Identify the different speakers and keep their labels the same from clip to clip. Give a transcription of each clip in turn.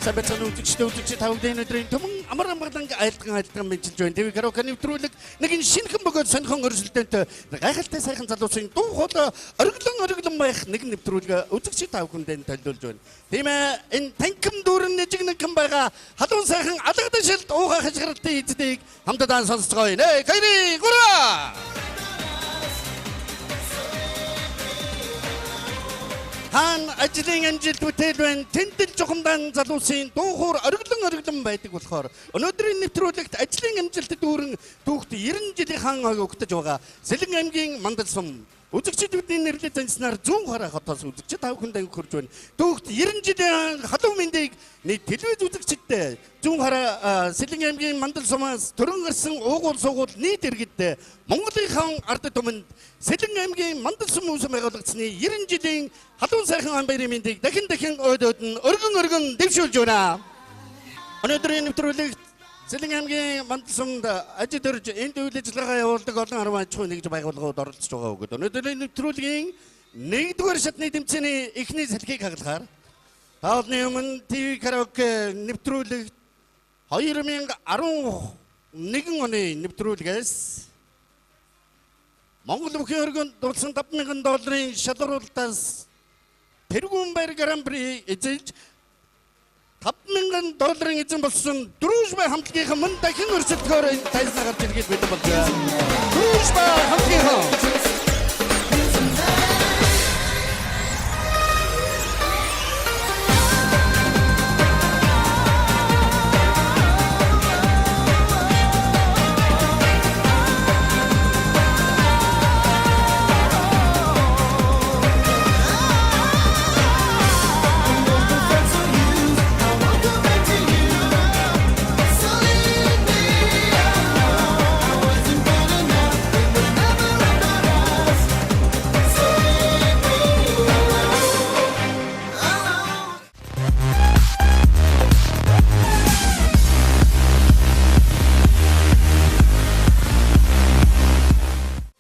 Speaker 1: Сайн байцгаана үзэгчдээ, үзэгчид тавгдын өдрийн түмэн амар амгалан айлтган айлтган мэндчилж байна. ТV караоке нэвтрүүлэг нэгэн шинэхэн бөгөөд сонирхон өрсөлдөөнтэй гайхалтай сайхан залуусын дуу хоолой оргилон оргилон байх нэгэн нэвтрүүлэг үзэгчид тав хүндээ төлөвлөж байна. Тийм ээ, энэ танхим дүүрэн нэжиг нэгэн байгаа халуун сайхан алгадан шилд ууга хашгиралтын эздийг хамтдаа сонсцгоё. 1 2 3. Хаан ажлын амжилт бүтээл байна. Тэндэл жухамдаан залуусын дуу хуур оргилон оргилон байдаг болохоор өнөөдрийн нэвтрүүлэгт ажлын амжилт дүүрэн түүхт 90 жилийн хаан хойг өгтөж байгаа Сэлэн аймгийн Мандал сум үзэгчид бидний нэрлэж занснаар зүүн хараа хотоос үзэгчид тав хүнд ангид хурж байна. Түүхт 90 жилийн халуун мэндийг нийт телевиз үзэгчидтэй зүүн хараа Сэлэн аймгийн Мандал сумаас төрөн гарсан уугуул суугуул нийт иргэдтэй Монголын хаан ард түмэнд Сэлэн аймгийн Мандал сум үүсгэн байгуулагдсаны 90 жилийн халуун сайхан ан баярын мэндийг дахин дахин ойд ойд нь өргөн өргөн дэвшүүлж байна. Өнөөдрийн нэвтрүүлэгт Сэлэн аймгийн Мандал сумд ажид төрж энд үйл ажиллагаа явуулдаг олон арван аж ахуйн нэгж байгууллагууд оролцож байгаа өгöd. Өнөөдрийн нэвтрүүлгийн 1-р шатны тэмцээний эхний салхийг хагалахаар таалны өмнө ТV караоке нэвтрүүлэгт 2011 оны нэвтрүүлгээс Монгол бүхийн өргөнд дуулсан 5,000 долларын шалгаруулалтаас тэргүүн байр гран-при эзэлж 5,000 долларын эзэн болсон Дружба хамтлагийнхан мөн дахин өрсөлдөхөөр энэ тайзнаа гарч ирэхэд бэлэн болж байна. Дружба хамтлагийнхан.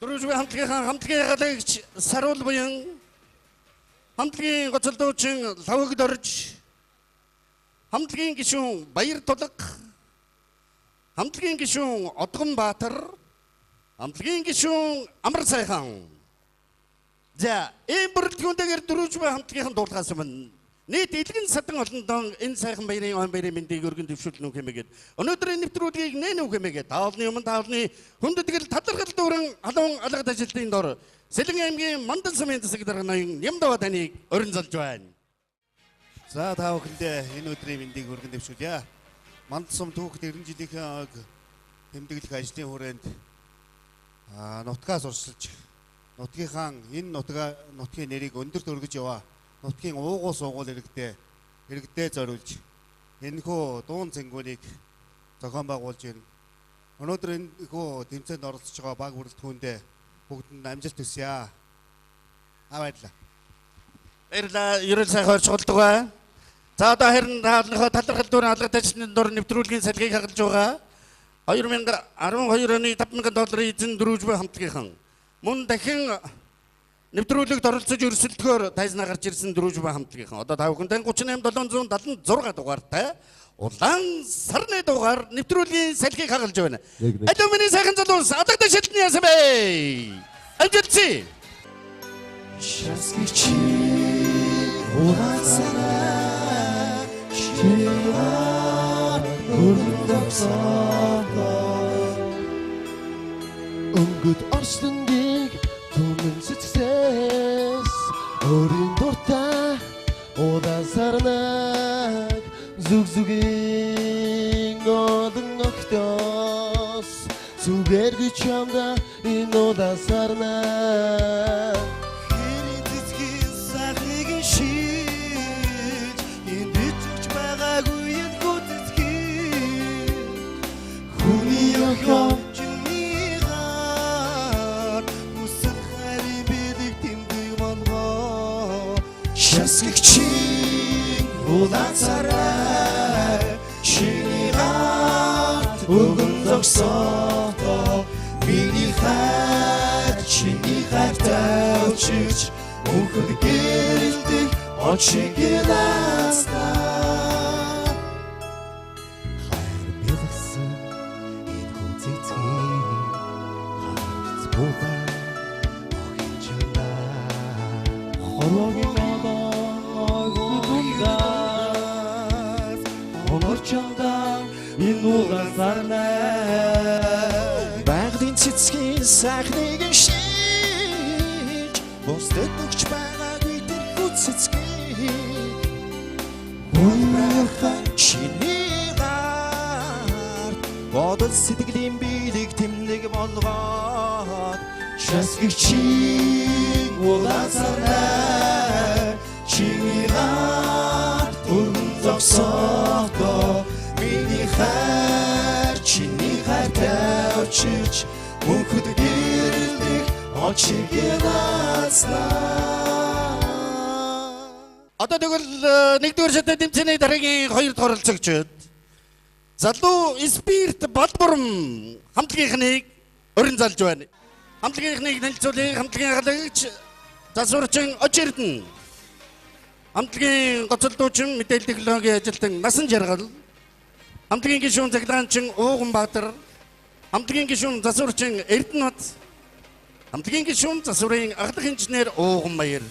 Speaker 1: Дружба хамтлагийнхан хамтлагийн халагч Саруул буян, хамтлагийн гоцолдуучин Лавг Дорж, хамтлагийн гишүүн Баяр Тулга, хамтлагийн гишүүн Одгон Баатар, хамтлагийн гишүүн Амар Сайхан. За, ийм бүрэлдэхүүнтэйгээр Дружба хамтлагийнхан дуулахаас өмнө нийт элгэн садан олондон энэ сайхан баярын он баярын мэндийг өргөн дэвшүүлнэ үү хэмээгээд өнөөдрийн нэвтрүүлгийг нэн үү хэмээгээд таалны өмнө таалны хүндэтгэл талархал дүүрэн халуун алгад ажилтны дор Сэлэн аймгийн Мандал сумын засаг дарга ноён Нямдава таныг өрн залж байна.
Speaker 2: За, та бүхэндээ энэ өдрийн мэндийг өргөн дэвшүүлье. Мандал сум түүхт 90 жилийнхээ ойг тэмдэглэх ажлын хүрээнд нутгаас урсалж нутгийнхаа энэ нутгийн нэрийг өндөрт өргөж яваа нутгийн уугуул суугуул иргэдээ зориулж энэхүү дуун цэнгүүнийг зохион байгуулж байна. Өнөөдөр энэхүү тэмцээнд оролцож байгаа баг бүрэлдэхүүндээ бүгдэнд амжилт хүсье. Аа, баярлалаа.
Speaker 1: Баярлалаа. Ерөөл сайхан орчуулдаг бай. За, одоо харин таалныхоо талархал дүүрэн алгад ажилтны дор нэвтрүүлгийн салхийг хагалж байгаа 2012 оны 5,000 долларын эзэн Дружба хамтлагийнхан мөн дахин нэвтрүүлэгт оролцож өрсөлдөхөөр тайзнаа гарч ирсэн Дружба хамтлагийнхан одоо та бүхэнтэй 38 776 дугаартай улаан сарны дугаар нэвтрүүлгийн салхийг хагалж байна. Алуу миний сайхан залуус алгад ажилтны яасан бэ? Амжилтсий.
Speaker 3: Шасгич улаан сарнай чигээр өргөн зогсоодоо өнгөд орчлонгийг түмэн цэцгээс өөрийн дуртай улаан сарнайг зүг зүгийн олон огтоос зүгээргүй чамда энэ улаан сарнай
Speaker 4: хэрийн цэцгийн сайхныг шийж энд ичж байгаагүй энэ хүцэцгийг хүний охин чиний гар үсэх хайрын бэлэг тэмдэг болгоо шасгагчийн улаан сарай чиний гарт өгөн зогсоодоо миний хайр чиний хайртай өчиж мөнхөд гэрэлдэх од шиг ласта. сарнай. Байгалийн цэцгийн сайхныг шиж бусдад өгч байгаагүй тэрхүү цэцгийг Хүнхэн чиний гарт бодол сэтгэлийн биелэг тэмдэг болгоод шасгиг чи улаан сарнай чиний гарт өргөн зогсохдоо миний хайр чиний хайртай учирч мөнхөд гэрэлдэх он чигээ наацлаа.
Speaker 1: Одоо тэгвэл нэгдүгээр шатны тэмцээний дараагийн хоёр дахь оролцогчид залуу Спирт Балбурм хамтлагийнхныг өрн залж байна. Хамтлагийнхныг танилцуулъя. Хамтлагийн халагч засварчин Оч Эрдэнэ. Хамтлагийн гоцол дуучин мэдээлэл технологийн ажилтан Насан Жаргал. Хамтлагийн гишүүн цахилгаанчин Ууганбаатар. Хамтлагийн гишүүн засварчин Эрдэнэбат. Хамтлагийн гишүүн засварын ахлах инженер Ууганбаяр.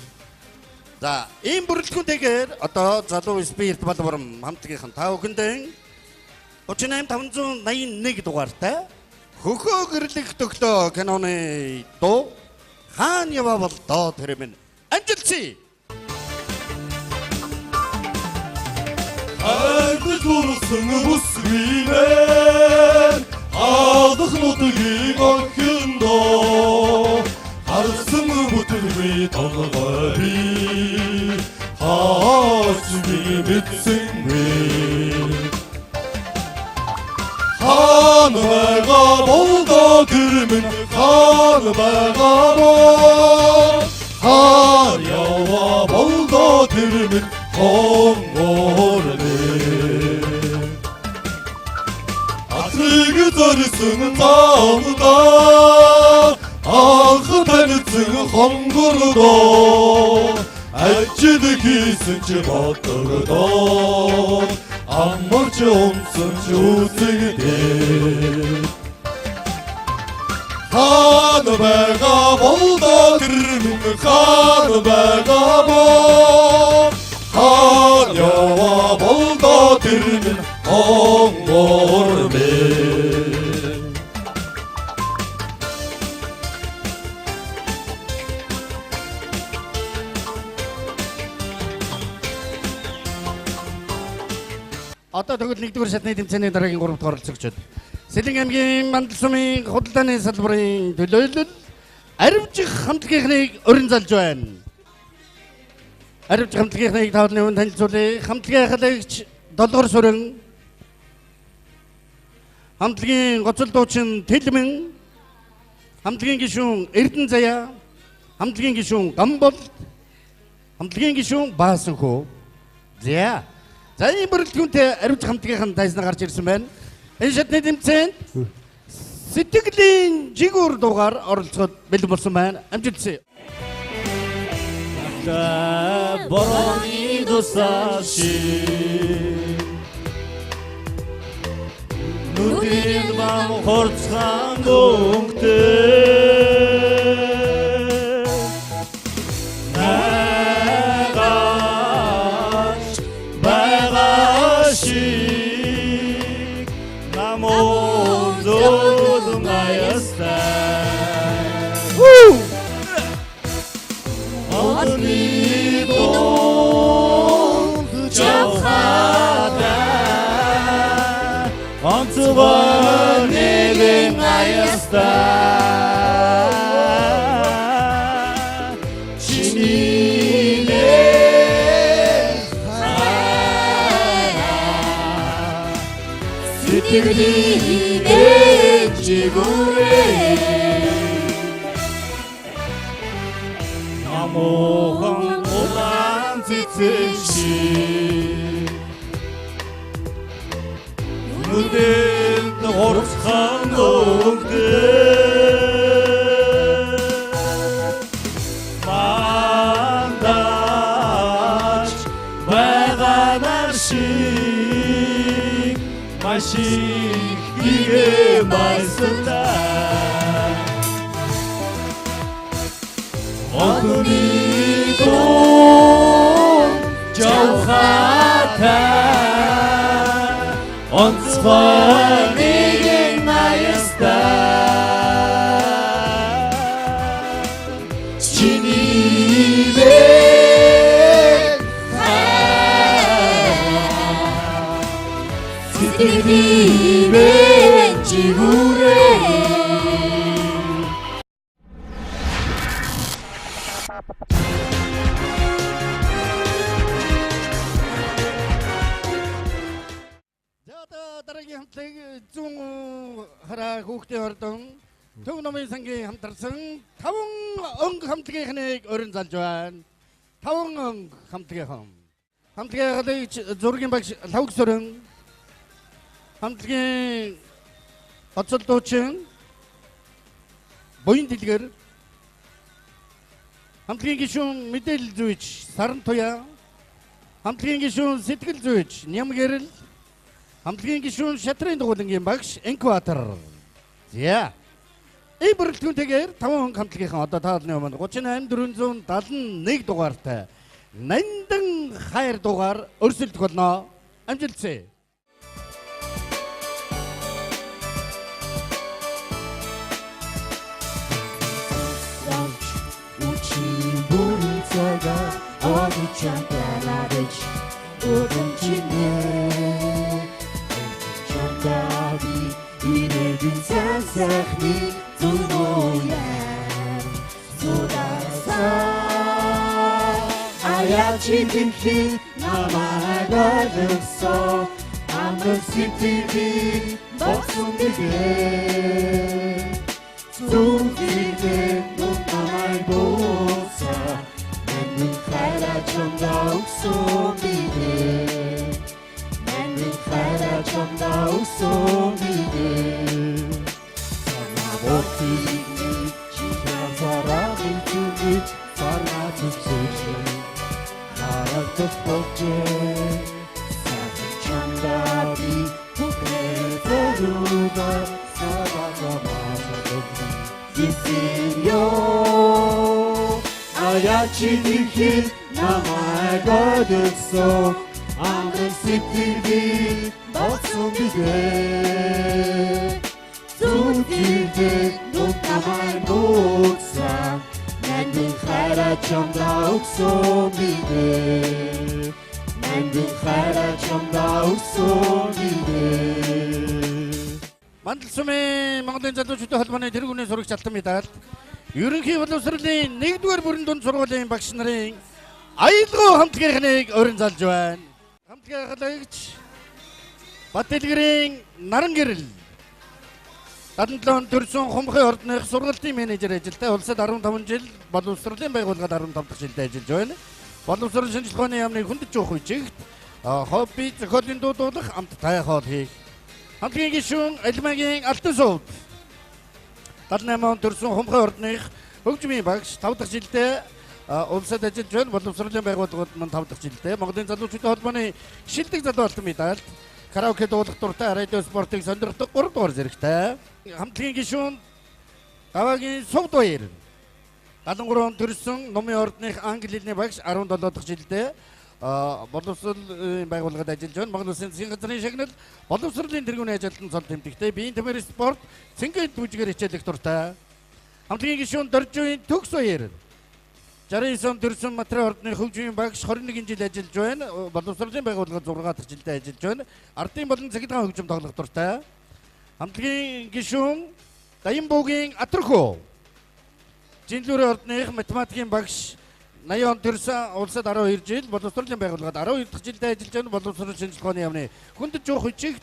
Speaker 1: За, ийм бүрэлдэхүүнтэйгээр одоо залуу Спирт Балбурм хамтлагийнхан та бүхэндээ 38581 дугаартай Хөхөө гэрлэх төглөө киноны дуу хаан яваа бол доо тэр минь амжилтсий.
Speaker 5: Хайрдаж урсан бүсгүймэн Аадах нутгийн охиндоо Харсан бүтэлгүй толгой би Хаач би мэдсэнгүй. Хаан байгаа болдоо тэр минь, хаан байгаа бол, хаан яваа болдоо тэр минь хонгор минь. Атрыг зорьсон замдаа анх танилцсан хонгордоо ажил хийсэн ч бодогдоо амарч унсан ч үзэгдээ. Хаан байгаа болдоо тэр минь, хаан байгаа бол, хаан яваа болдоо тэр минь хонгор минь.
Speaker 1: Одоо тэгвэл нэгдүгээр шатны тэмцээний дараагийн гурав дахь оролцогчид Сэлэн аймгийн Мандал сумын худалдааны салбарын төлөөлөл Аривжих хамтлагийнхныг өрн залж байна. Аривжих хамтлагийнхныг таавлын өмнө танилцуулъя. Хамтлагийн халагч Долгор Сүрэн, хамтлагийн гоцол дуучин Тэлмэн, хамтлагийн гишүүн Эрдэнэ Заяа, хамтлагийн гишүүн Гамбол, хамтлагийн гишүүн Баасанхүү. За. За, ийм бүрэлдэхүүнтэй аривж хамтлагийнхан тайзнаа гарч ирсэн байна. Энэ шатны тэмцээнд сэтгэлийн жигүүр дуугаар оролцоход бэлэн болсон байна. Амжилт.
Speaker 5: Борооны дусаа шиг нүдийн бам хурцхан өнгөтэй найгаач байгаа шиг намуу зөөлөн аястай. Одны дунд жавхатай онцгой нэгэн аястай чиний сэтгэлийн жигүүрээ намуухан улаан цэцэг шиг нүдэнд хурцхан өнгөтэй мандаач байгаа нар шиг маш их гигэ майстай. Одны дунд жавхатай онцгой
Speaker 6: Эрдэнэ жигүүрээ.
Speaker 1: За, одоо дараагийн хамтлаг зүүн хараа хүүхдийн ордон Төв номын сангийн хамтарсан Таван өнгө хамтлагийнхныг өрн залж байна. Таван өнгө хамтлагийнхан. Хамтлагийн халагч зургийн багш Лавг Сөрөн. Хамтлагийн хоцол дуучин Буян Дэлгэр. Хамтлагийн гишүүн мэдээлэл зүйч Саран Туяа. Хамтлагийн гишүүн сэтгэл зүйч Ням Гэрэл. Хамтлагийн гишүүн шатрын дугуйлангийн багш Энкватор. За. Энэ бүрэлдэхүүнтэйгээр 5 хүн хамтлагийнхан одоо таалны өмнө 38 471 дугаартай Нандан хайр дугаар өрсөлдөх болно. Амжилтсэ.
Speaker 6: Үчи бүрийн цагаа одчанталавч Удам чинээ чамдави ирээдүйн сайн сайхны зүгөөян Судасаа аяачи тэнхи намайг ойлгосон амраг сэтгэл болсон билээ. Зүгтээ нүд намайг буцаа Нандин хайраа чамдаа өгсөн билээ. Нандин хайраа чамдаа өгсөн билээ. Санаа ботыг чи ганцаараа мэдвэж санаа зүсэж харагдах болжээ. Сайхан чамдаа би бүхээ зориугаар Зисэнё Аячи дэлхийд намайг ойлгосон амраг сэтгэл болсон билээ. Зүгтээ нүд намайг нууцсан Нандин хайраа чамдаа өгсөн билээ. Нандин хайраа чамдаа өгсөн билээ.
Speaker 1: Мандал сумын Монголын залуучуудын холбооны тэргүүний сурагч алтан медальд ерөнхий боловсролын 1-р бүрэн дунд сургуулийн багш нарын аялгау хамтлагийнхныг өрн залж байна. Хамтлагийн халагч Батэлгэрийн Наран Гэрэл. 77 он төрсэн Хумхын ордных сургалтын менежер ажилтай, улсад 15 жил, боловсролын байгууллагад 15 дахь жилдээ ажиллаж байна. Боловсрол шинжилгээ ухааны яамны хүндэт жуух үеигт хобби зохиолын дуу дуулах, амттай хоол хийх. Хамтлагийн гишүүн Алмагийн Алтан сувд. 78 он төрсэн Хумхын ордных хөгжмийн багш, 5 дахь жилдээ улсад ажиллаж байна. Боловсролын байгууллагууд мань 5 дахь жилдээ Монголын залуучуудын холбооны шилдэг залуу алтан медальд, караоке дуулах дуртай, радио спортыг сонирхдог 3 дугаар зэрэгтэй. Хамтлагийн гишүүн Даваагийн Сувд Баяр. 73 он төрсэн Нумын ордных англи хэлний багш, 17 дахь жилдээ боловсролын байгууллагад ажиллаж байна. Монгол Улсын засгийн газрын шагнал, боловсролын тэргүүний ажилтан цол тэмдэгтэй, биеийн тэмээр спорт, цэнгийн бүжгээр хичээлэх дуртай. Хамтлагийн гишүүн Доржийн Төгс Баяр. 69 он төрсэн Матрын ордны хөгжмийн багш, 21 жил ажиллаж байна. Боловсролын байгууллагад 6 дахь жилдээ ажиллаж байна. Ардын болон цахилгаан хөгжим тоглох дуртай. Хамтлагийн гишүүн Даянбуугийн Атрхөө. Жинлүүрийн ордных математикийн багш, 80 он төрсэн, улсад 12 жил, боловсролын байгууллагад 12 дахь жилдээ ажиллаж байна. Боловсрол шинжилгээ ухааны яамны хүндэт жуух хүчигт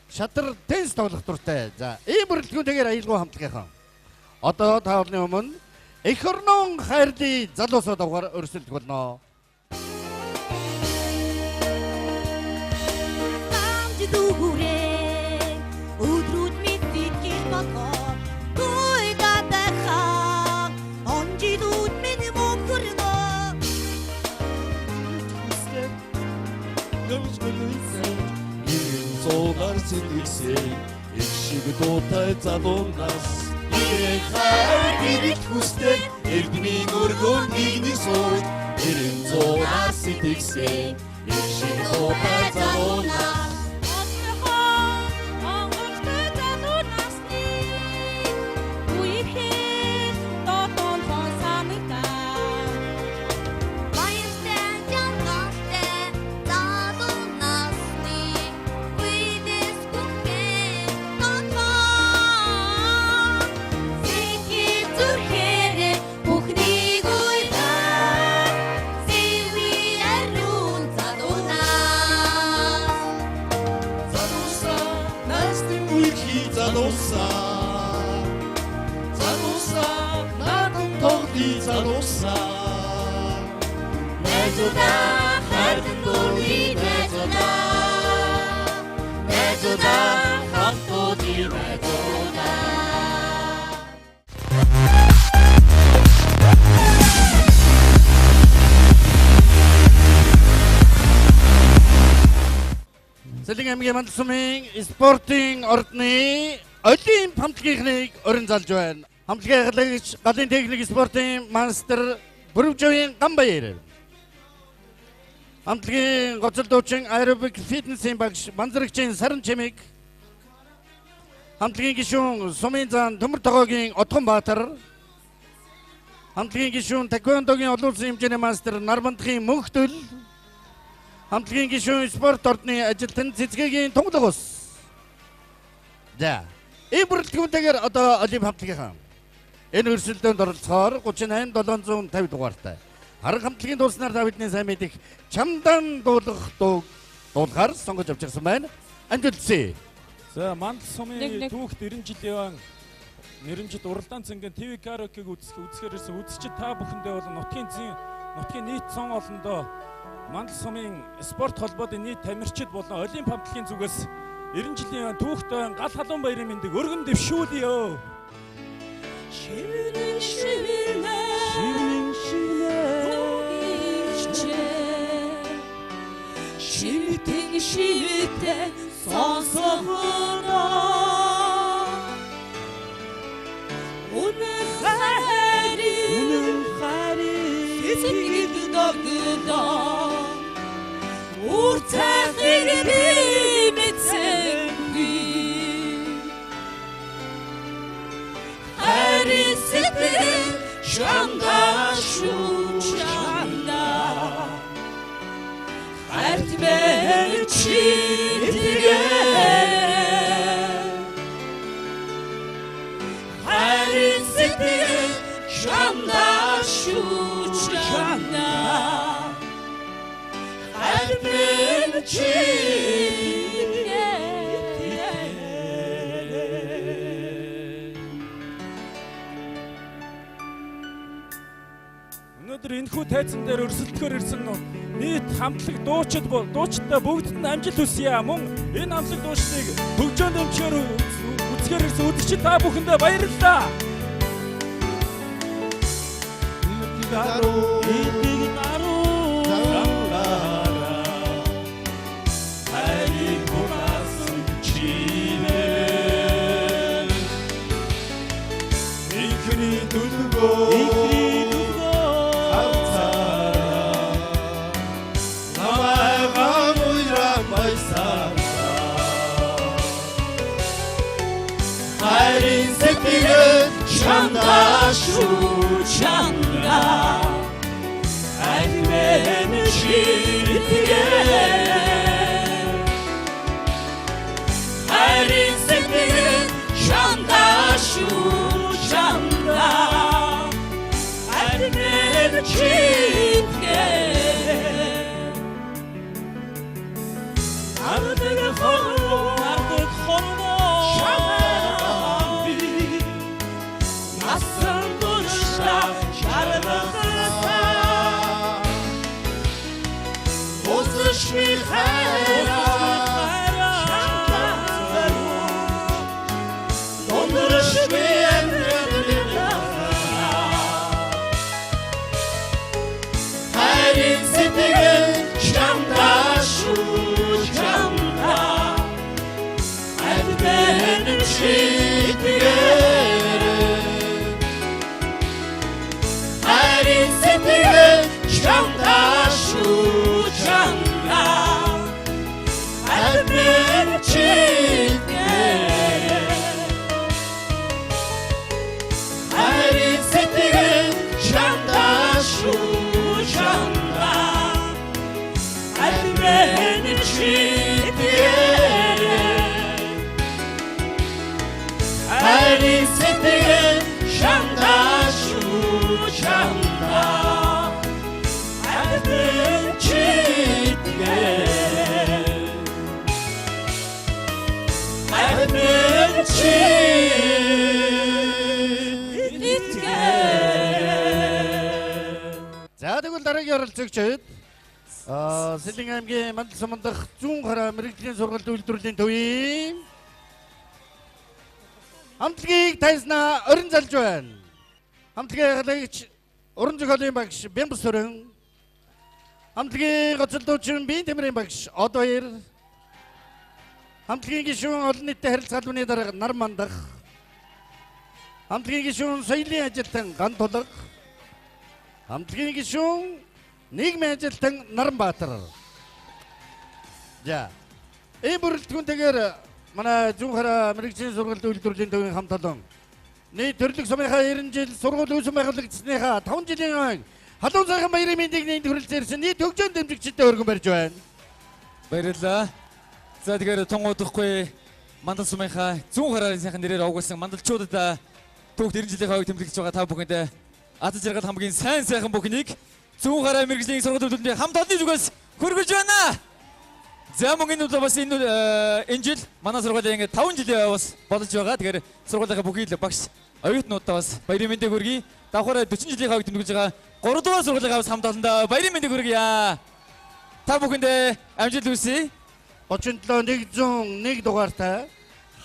Speaker 1: шатар теннис тоглох дуртай. За, ийм бүрэлдэхүүнтэйгээр аялгау хамтлагийнхан одоо та бүхний өмнө эх орнон хайрлын залуусууд авгаар өрсөлдөх болно.
Speaker 6: Амж дүүрээ өдрүүд мэд итгэл болгоо туйдатайхан он жилүүд минь мөнхөрнө.
Speaker 5: Гэрэн зугаар сэтгэлсээ их шиг дуутай залуу нас. Гэрэн хайр гэрэл хүсдэг эрдмийн өргөн нэгний сууж гэрэн зугаар сэтгэлсээ их шиг дуутай залуу нас.
Speaker 6: Онгоцтой залуу насны үеийн дотоонхон санагдаа. Баяртай жаргалтай залуу насны үедээс гүн
Speaker 1: Сэлэн аймгийн Мандал сумын спортын ордны Олимп хамтлагийнхныг орон залж байна. Хамтлагийн ахлагч галын техник спортын мастер Бүрвжавын Ганбаяр. Хамтлагийн гоцол дуучин аэробик фитнесийн багш Манзарагчийн Саран Чимэг. Хамтлагийн гишүүн сумын зан Төмөр Тогоогийн Отгонбаатар. Хамтлагийн гишүүн таеквондогийн олон улсын хэмжээний мастер Нармандахын Мөнхтөл. Хамтлагийн гишүүн спорт ордны ажилтан Цэцгэгийн Тунгалаг ус. За. Энэ бүрэлдэхүүнтэйгээр одоо Олимп хамтлагийнхан энэ өрсөлдөөнд оролцохоор 38 750 дугаартай. Харан хамтлагийн дууснаар та бидний сайн мэдих чамдан дуулах дууг дуулахаар сонгож авчирсан байна. Амжилт.
Speaker 5: За Мандал сумын түүхт 90 жилийн нэрэмжит уралдаан цэнгийн ТV караокег үзэхээр ирсэн үзэгчид та бүхэндээ бол нутгийн зэн нутгийн нийт сон олондоо Мандал сумын спорт холбоодын нийт тамирчид болон Олимп хамтлагийн зүгээс 90 жилийн түүхт гал халуун баярын мэндийг өргөн дэвшүүлье.
Speaker 6: Шивнэн шивнэ шивнэн шивнэ шивтэн шивтэ сонсогно үнэн хайрын сэтгэл догдоо үр цахыг би мэдсэнгүй хайрын сэтгэл чамдаа шүү чамдаа хайрт мэн чи итгээрэй хайрын сэтгэл чамдаа шүү чамдаа хайрт мэн чи
Speaker 5: Өнөөдөр энэхүү тайзан дээр өрсөлдөхөөр ирсэн нийт хамтлаг дуучид дуучидтай бүгдэд нь амжилт хүсье. Мөн энэ хамтлаг дуучдыг хөгжөөн дэмжихээр үзэхээр ирсэн үзэгчид та бүхэндээ баярлалаа. Идэг даруу замгаараа хайрыг хулаасан чимээ
Speaker 4: Ихний дүлгөө
Speaker 6: чамдаа шүү чамдаа хайр мэн чи итгээрэй хайрын сэтгэл чамдаа шүү чамдаа хайр мэн чи итгээрэй ардаг хорвоо ардаг хорвоо
Speaker 4: хайрын сэтгэл
Speaker 6: чамдаа шүү чамдаа хайр мэн чи итгээрэй хайрын сэтгэл чамдаа шүү чамдаа хайр мэн чи итгээрэй хайрын сэтгэл чамдаа шүү чамдаа хайр мэн чи итгээрэй хайрын сэтгэл чамдаа шүү чамдаа хайр мэн чи итгээрэй хайр мэн чи итгээрэй.
Speaker 1: За тэгвэл дараагийн оролцогчид Сэлэн аймгийн Мандал сумын дахь зүүн хараа мэргэжлийн сургалт үйлдвэрлэлийн төвийн хамтлагийг тайзнаа орон залж байна. Хамтлагийн ахлагч уран зохиолын багш Бямбас Сөрөн, хамтлагийн гоцол дуучин Биеийн Тэмрийн багш Одбаяр, Хамтлагийн гишүүн олон нийтийн харилцаа албаны дарга Нар Мандах. Хамтлагийн гишүүн соёлын ажилтан Гантулга. Хамтлагийн гишүүн нийгмийн ажилтан Наранбаатар. За. Энэ бүрэлдэхүүнтэйгээр манай Зүүн хараа мэргэжлийн сургалт үйлдвэрлэлийн төвийн хамт олон нийт төрлөх сумынхаа 90 жил сургууль үүсгэн байгуулагдсаныхаа 5 жилийн ой халуун сайхан баярын мэндийг энд хүрэлцэн ирсэн нийт хөгжөөн дэмжигчдэд өргөн барьж байна.
Speaker 7: Баярлалаа. За тэгэхээр тун удахгүй Мандал сумынхаа зүүн хараарын сайхан нэрээр овгуулсан мандалчуудад түүхт 90 жилийнхаа ойг тэмдэглэж байгаа та бүхэнд аз жаргал хамгийн сайн сайхан бүхнийг зүүн хараа мэргэжлийн сургалт үйлдвэрлэлийн хамт олонны зүгээс хүргэж байна. За мөн энэ удаа бас энэ жил манай сургуулийн ингээд 5 жилийн бас болж байгаа. Тэгэхээр сургуулийнхаа бүхий л багш оюутнуудаа бас баярын мэндийг хүргэе. Давхараа 40 жилийнхаа ойг тэмдэглэж байгаа 3 дугаар сургуулийн бас хамт олондоо баярын мэндийг хүргье. Та бүхэндээ амжилт хүсье.
Speaker 1: 37 101 дугаартай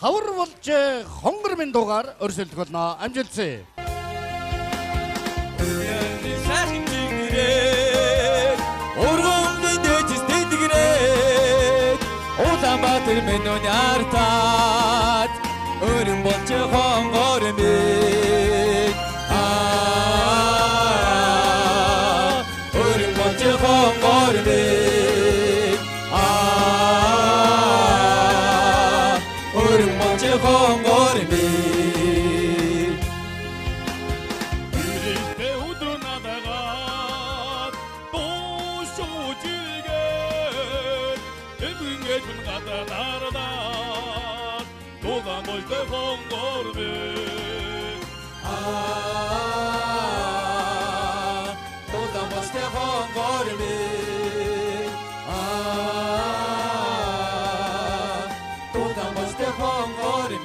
Speaker 1: хавар болж хонгор минь дугаар өрсөлдөх болно. Амжилт хүсье.
Speaker 7: Сайхан жигэрээ ургамд дэжис тэдгэрээ Улаанбаатар минь артаад өрн болж хонгор минь өрн болж хонгор минь өрн болж хонгор минь.
Speaker 6: Ирэлтэй өдөр надагаад дуушууж игээд тэнгэж мөн гадаалаад тулан болтой хонгор минь.
Speaker 7: Тулан болтой хонгор минь. Тулан болтой хонгор минь.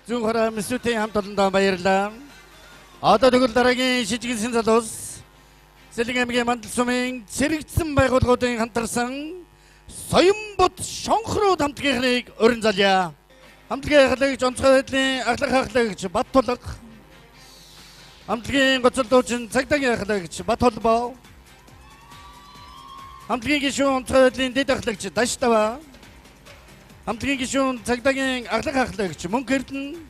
Speaker 1: Зүүн хараа мэсүүтийн хамт олондоо баярлалаа. Одоо тэгвэл дараагийн шижигсэн залуус Сэлэг аймгийн Мандал сумын цэрэгдсэн байгууллагуудын хамтарсан Соёнбот шонхрууд хамтлагийнхныг өрн залъя. Хамтлагийн ахлагч онцгой байдлын ахлах ахлагч Бат Тулга. Хамтлагийн гоцол дуучин цагдаагийн ахлагч Бат Холбоо. Хамтлагийн гишүүн онцгой байдлын дэд ахлагч Даштава. Хамтлагийн гишүүн цагдаагийн ахлах ахлагч Мөнх Эрдэнэ.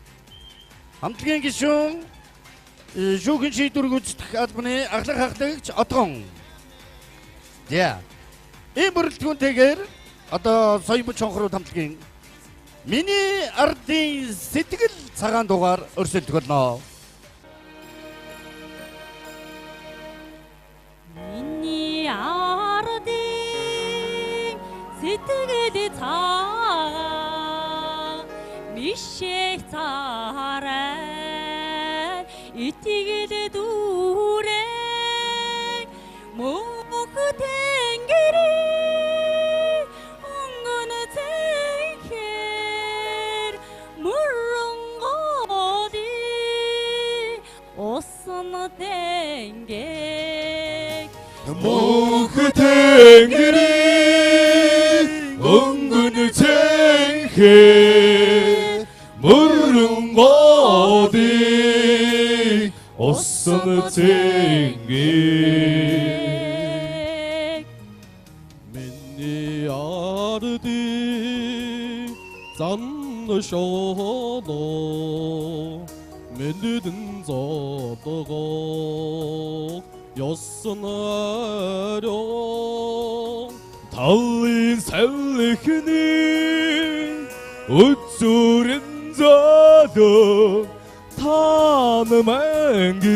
Speaker 1: Хамтлагийн гишүүн шүүхэн шийдвэр гүйцэтгэх албаны ахлах ахлагч Отгон. За. Энэ бүрэлдэхүүнтэйгээр одоо Соёнбот шонхрууд хамтлагийн Миний ардын сэтгэл цагаан дугаар өрсөлдөх болно.
Speaker 8: Миний ардын сэтгэл цагаан мишээ цаарай итгэл дүүрэн мөнх тэнгэрийн өнгөн цэнхэр мөрөн голын усан тэнгэг
Speaker 4: Мөнх тэнгэрийн өнгөн цэнхэр мөрөн голын усан цэнгийг.
Speaker 3: Миний ардын зан шолоо мэдэн зодгоо ёсон ариун
Speaker 4: Талын салхины өцөрөн золоо таан мангэрийг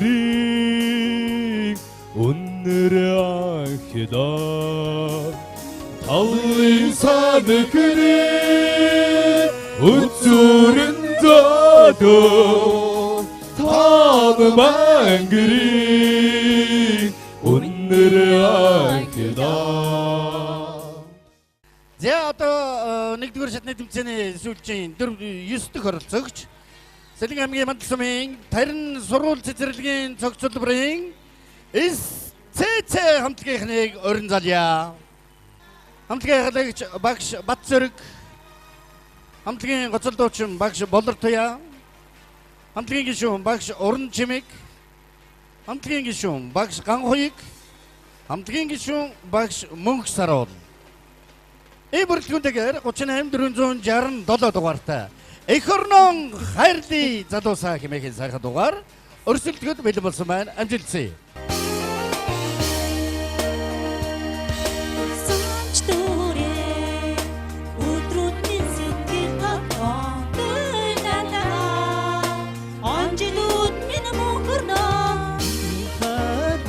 Speaker 4: үннэр анхидаа. Талын салхины өцөрөн золоо таан мангэрийг үннэр анхидаа.
Speaker 1: За одоо нэгдүгээр шатны тэмцээний сүүлчийн 4 9 дэх оролцогч Сэлэг аймгийн Мандал сумын Тарин сургууль цэцэрлэгийн цогцлборын СЦЦ хамтлагийнхныг өрн залъя. Хамтлагийн ахлагч багш Бат Зөрөг, хамтлагийн гоцол дуучин багш Болор Туяа, Хамтлагийн гишүүн багш Уран Чимэг, хамтлагийн гишүүн багш Ганхуйг, хамтлагийн гишүүн багш Мөнх Саруул. Энэ бүрэлдэхүүнтэйгээр 38 467 дугаартай Эх орнон хайрлын залуусаа хэмээх сайхан дугаар өрсөлдөхөд бэлэн болсон байна. Амжилтсаа.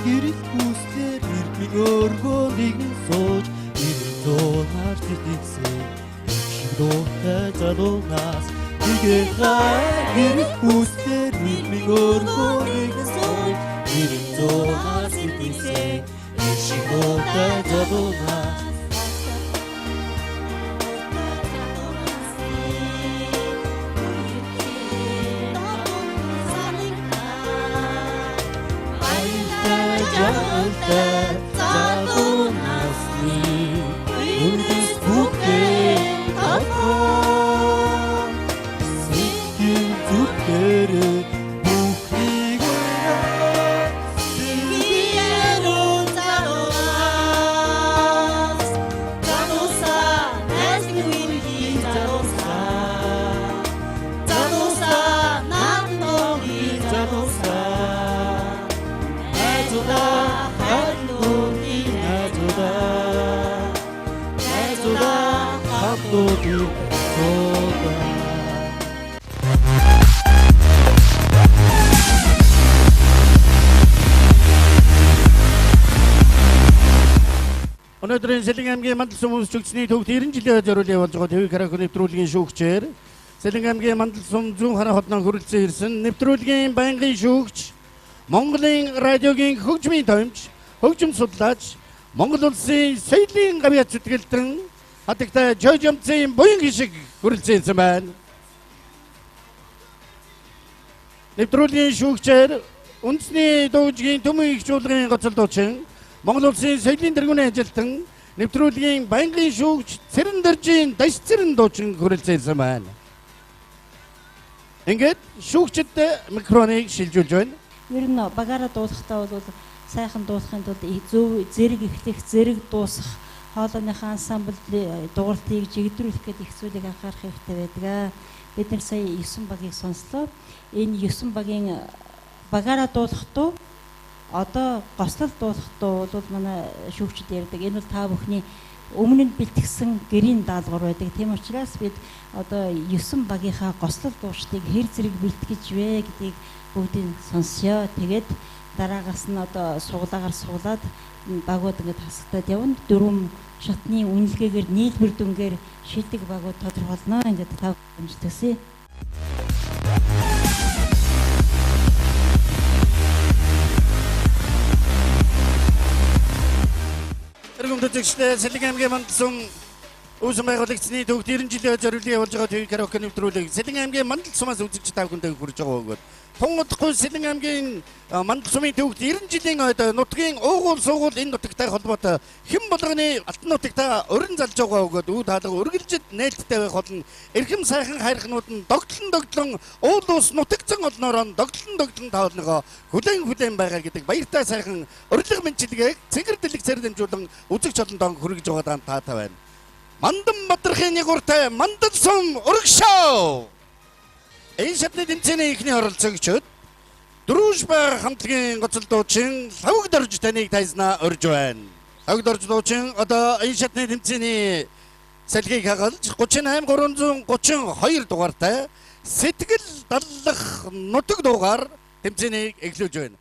Speaker 9: Гэрэл хүслээр ирмэн өргөө нэгэн сууж ирэн зуунаар сэтгэсэн шиг дуутай залуунаас тэгээхай гэрэл хүслээр ирмэн өргөө нэгэн сууж ирэн зуунаар сэтгэсэн шиг дуутай залуунаас. Жаргалтай залуу насны үндэс бүхээ толгой сэтгэл зүрхээр бүхнийг өрөө
Speaker 8: Сэтгэл залуунаас залуусаа найз нүрийн залуусаа залуусаа над номын
Speaker 9: залуусаа найзуудаа хамтдын найзуудаа найзуудаа хамтдын найзуудаа.
Speaker 1: Өнөөдрийн Сэлэн аймгийн Мандал сум өмсчөгчний төвд 90 жилийн зориулын явуулж байгаа ТV караоке нэвтрүүлгийн шүүгчээр Сэлэн аймгийн Мандал сум зүүн хараа хотноо хүрэлцэн ирсэн нэвтрүүлгийн байнгын шүүгч, Монголын радиогийн хөгжмийн томч, хөгжим судлаач, Монгол улсын соёлын гавьяат зүтгэлтэн хатагтай Жожомцын буян хишиг хүрэлцэн ирсэн байна. Нэвтрүүлгийн шүүгчээр үндэсний дуугжгийн төмөн их чуулгын гоцол дуучин, Монгол улсын соёлын тэргүүний ажилтан, нэвтрүүлгийн байнгын шүүгч Цэрэн дэржийн Даш Цэрэн дуучин хүрэлцэн ирсэн байна. Ингээд шүүгчид микрофоныг шилжүүлж байна.
Speaker 8: Ер нь багаараа дуулахдаа бол сайхан дуулахын тулд зөв зэрэг эхлэх, зэрэг дуусах, хоолойныхаа ансамбл дууралтыг жигдрүүлэх гэдэг их зүйлийг анхаарах хэрэгтэй байдаг. Бид нар сая 9 багийг сонслоо. Энэ 9 багийн багаараа дуулах дуу одоо гослол дуулах дуу бол манай шүүгчид ярьдаг. Энэ бол та бүхний өмнө нь бэлтгэсэн гэрийн даалгавар байдаг. Тийм учраас бид одоо 9 багийнхаа гослол дуучдыг хэр зэрэг бэлтгэж вэ гэдгийг бүгдийг сонсё. Тэгээд дараагаас нь одоо суглаагаар суглаад багууд ингээд хасагтаад явна. Дөрвөн шатны үнэлгээгээр нийлбэр дүнгээр шилдэг багууд тодорхойлно. Ингээд та амжилт.
Speaker 1: Эрхэм үзэгчдээ Сэлэн аймгийн Мандал сум үүсгэн байгуулагчны төвд 90 жилийн зориулын явуулж байгаа ТV караоке нэвтрүүлэг Сэлэн аймгийн Мандал сумаас үзэгч та бүхэндээ хүрж байгаа бөгөөд тун удахгүй Сэлэн аймгийн Мандал сумын төвд 90 жилийн ойд нутгийн уугуул суугуул энэ нутагтай холбоотой хэн болгоны алтан нутагта орин залж байгаа бөгөөд үүд хаалга үргэлжид нээлттэй байх болно. Эрхэм сайхан хайрхнууд нь догтлон догтлон уул ус нутагцсан олноороо догтлон догтлон таолныгоо хүлээн хүлээн байгаа гэдэг баяртай сайхан урилга мэдчилгээг цэнгэр дэлгэцээр дамжуулан үзэгч олондоо хүргэж байгаа таатай байна. Мандан Бадрахын нягууртай Мандал сум өргөшөө. Энэ шатны тэмцээний эхний оролцогчид Дружба хамтлагийн гоцол дуучин Лавг дорж таныг тайзнаа урьж байна. Лавг дорж дуучин одоо энэ шатны тэмцээний салхийг хагалж 38 332 дугаартай сэтгэл даллах нутаг дуугаар тэмцээнийг эхлүүлж байна.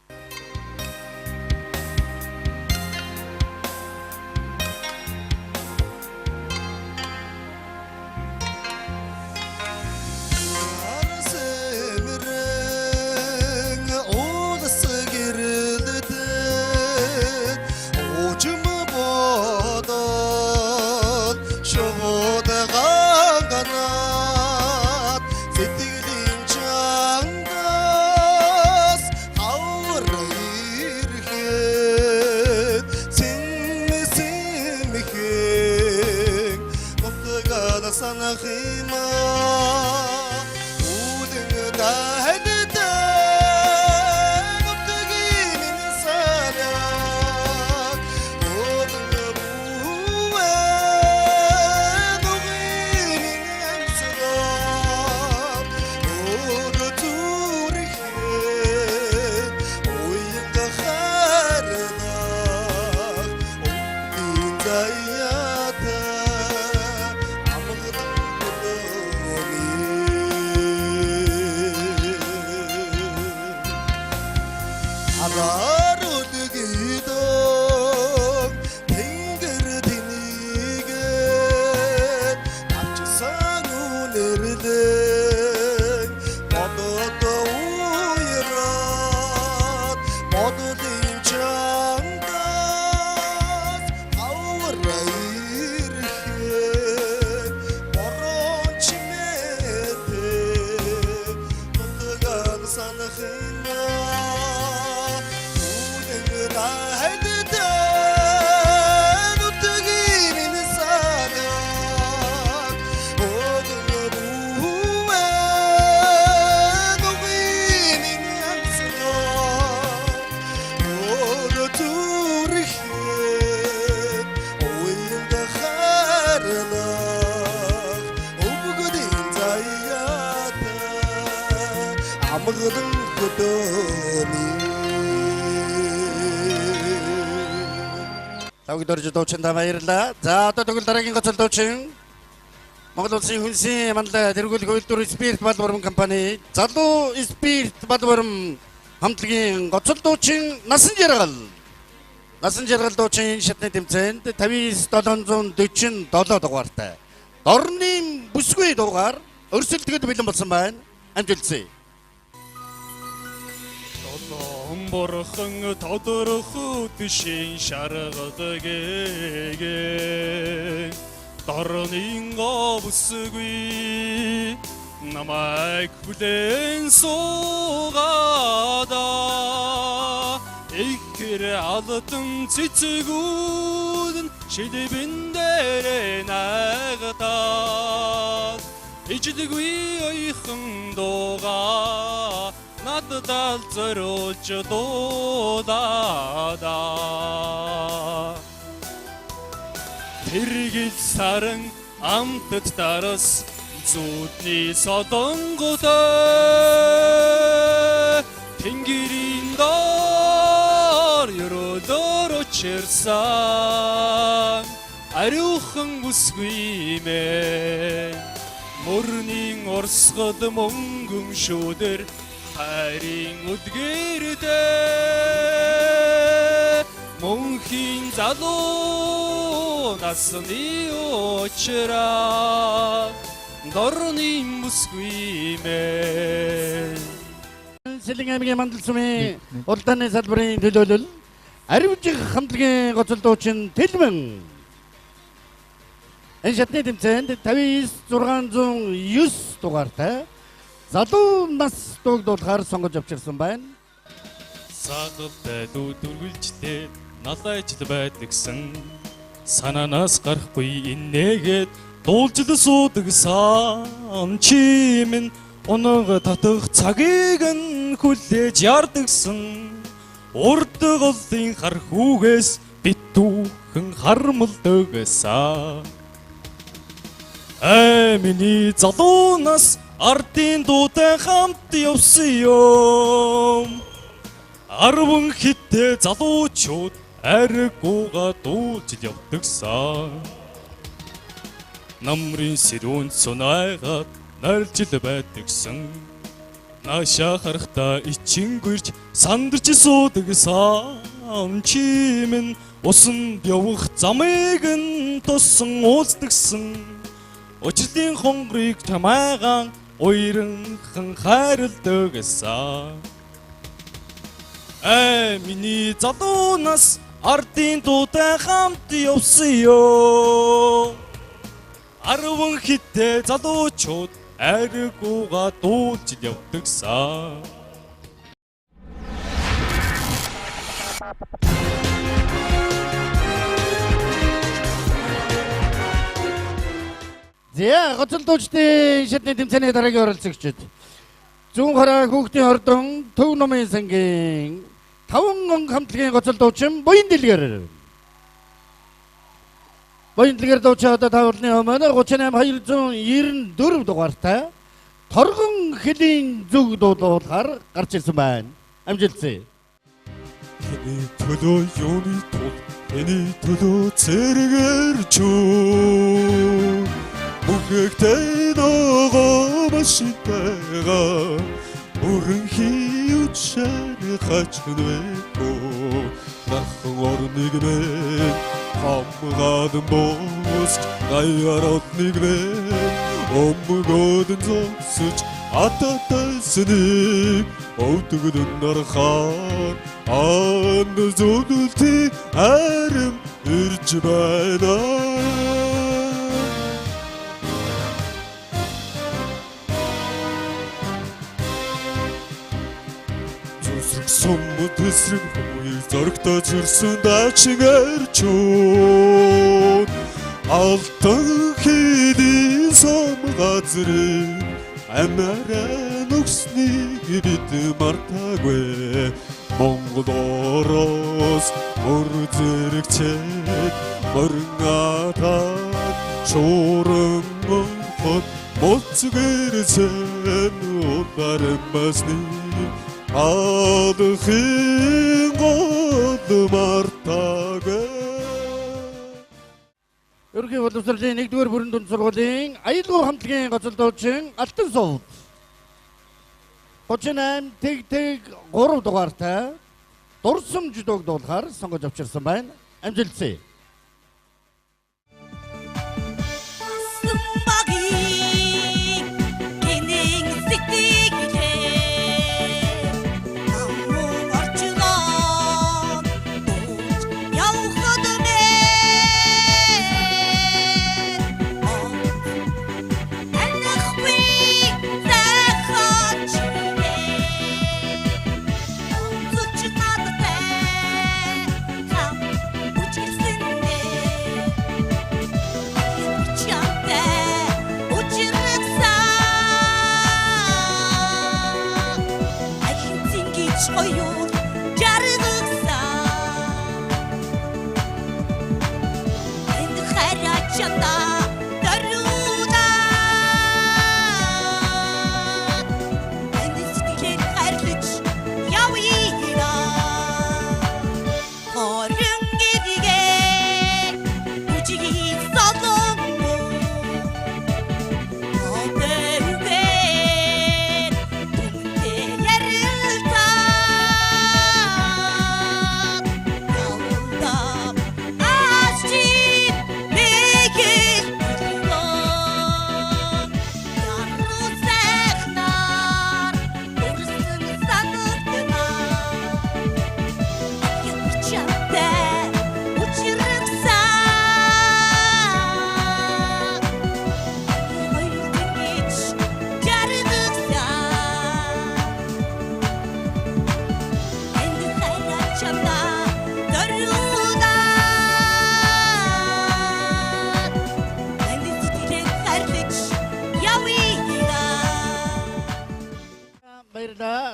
Speaker 2: Санах юм аа үлэн дайнд
Speaker 10: хамгаалан хөдөөний.
Speaker 1: Тавг дөрж дуучин та баярлаа. За одоо тэгвэл дараагийн гоцол дуучин Монгол Улсын хүнсийн манлай тэргүүлэх үйлдвэр Спирт Балбарм компани Залуу Спирт Балбарм хамтлагийн гоцол дуучин Насан Жаргал. Насан Жаргал дуучин энэ шатны тэмцээнд 59747 дугаартай Дорны бүсгүй дуугаар өрсөлдөхөд бэлэн болсон байна. Амжилтсаа.
Speaker 6: Долоон бурхан тодорхой тишин шаргадаг гээ. Дорны бүсгүй намайг хүлээн суугаада. Ихэр алдан цэцгүүд нь шилбэн дээрээ найгадаад ижлэггүй ойхон дууга надад ал зориулж дуулаада. Тэргэл саран амтд дарас зүудний солонготой тэнгэрийн доор өрөөлөөр учирсан ариухан бүсгүй мэн мөрний урсгал мөнгөн шүүдэр хайрын үлгэрдээ мөнхийн залуу насны уучраа дорны бүсгүй мэн.
Speaker 1: Сэлэн аймгийн Мандал сумын уралдааны салбарын төлөөлөл Аривжих хамтлагийн гоцол дуучин Тэлмэн. Энэ шатны тэмцээнд 59609 дугаартай залуу нас дууг дуулахаар сонгож авчирсан байна.
Speaker 6: Сагалтай дүүргэлжлээ налайжл байдагсан санаанаас гарахгүй инээгээд дуулжл суудагсан чи минь унаг татах цагийг нь хүлээж ярдагсан урд голын хар хүүгээс битүүхэн хармалдагсан. Эй миний залуу нас ардын дуутай хамт явсан юм. 10 хиттэй залуучууд ариггүйга дуулж явдагсан. Намрын сэрүүн сунайгаад нарилжил байдагсан. Наашаа харахтаа ичингүрч сандарч суудагсан чи минь усанд явах замыг нь туссан уулздагсан. Учрлын хонгорыг чамайгаан уйранхан хайрладагсан. Эй миний залуу нас ардын дуутай хамт явсан юм. 10 хиттэй залуучууд ариггүйга дуулж явдагсан.
Speaker 1: За гоцол дуучдын шатны тэмцээний дараагийн оролцогчид Зүүн хараа хүүхдийн ордон Төв номын сангийн 5 он хамтлагийн гоцол дуучин Буян Дэлгэр. Буян Дэлгэр дуучин одоо та бүхний өмнө 38 294 дугаартай Торгон хөлийн зүг дуулахаар гарч ирсэн байна. Амжилтсаа.
Speaker 4: Тэний төлөө юуны тул тэний төлөө цэргэр чүү мөхөгтэй ногоо машинтайгаа бүрэн хийвчэн хачнэко нахан орныг мэн хамгаалан босч гаяар одныг мэн өмгөөдөн зогсож ататайсныг өвдөгдөн нархаар ан зөвлөлтийн арим ирж байна. Зүсрэг сум төсрэг хүмүүийг зоригтой зөрсөн дачин арчууд алтан хийдийн сум газрын амаараа нүгснийг бид мартаагүй. Монгол ороос мөр зэрэгчээд морин атаад шууран хот Моцгэрсэн удармасны алхын гол мартаагүй.
Speaker 1: Ерөнхий боловсролын 1-р бүрэн дунд сургуулийн аюулгүй хамтлагийн гоцол дуучин Алтан сувд 38 тэг тэг 3 дугаартай дурсамж дууг дуулахаар сонгож авчирсан байна. Амжилтсаа.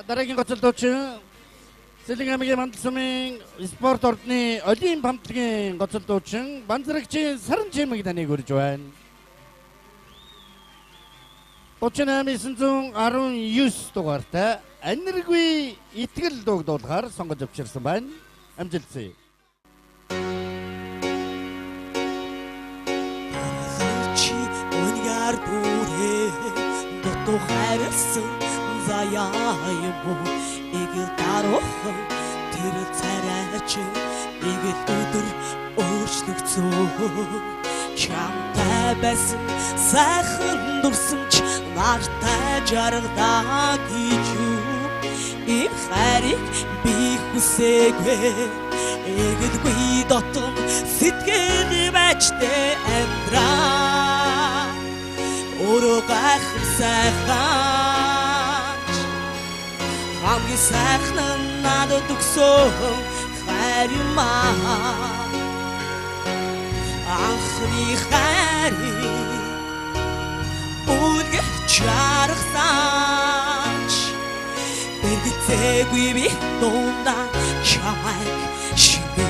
Speaker 1: Дараагийн гоцол дуучин Сэлэн аймгийн Мандал сумын спорт ордны Олимп хамтлагийн гоцол дуучин Банзрагчийн Саран чимэг таныг урьж байна. 38919 дугаартай Аниргүй итгэл дууг дуулахаар сонгож авчирсан байна. Амжилтсаа.
Speaker 9: Чи үнгээр дүрээ дутуу хайрлсан заяа юм уу эгэл даруухан тэр царайч эгэл өдөр өөрчлөгцөө чамтай байсан сайхан дурсамж нартай жаргалаа гэж юу им хайрыг би хүсээгүй эгэлгүй дотон сэтгэл бачтай амьдраа өөрөө гайхам сайхан хамгийн сайхан нь надад өгсөн хайр юм аа анхны хайрыг үлгэх чаргасаач эргэлзээгүй би дундаа чамайг шингээ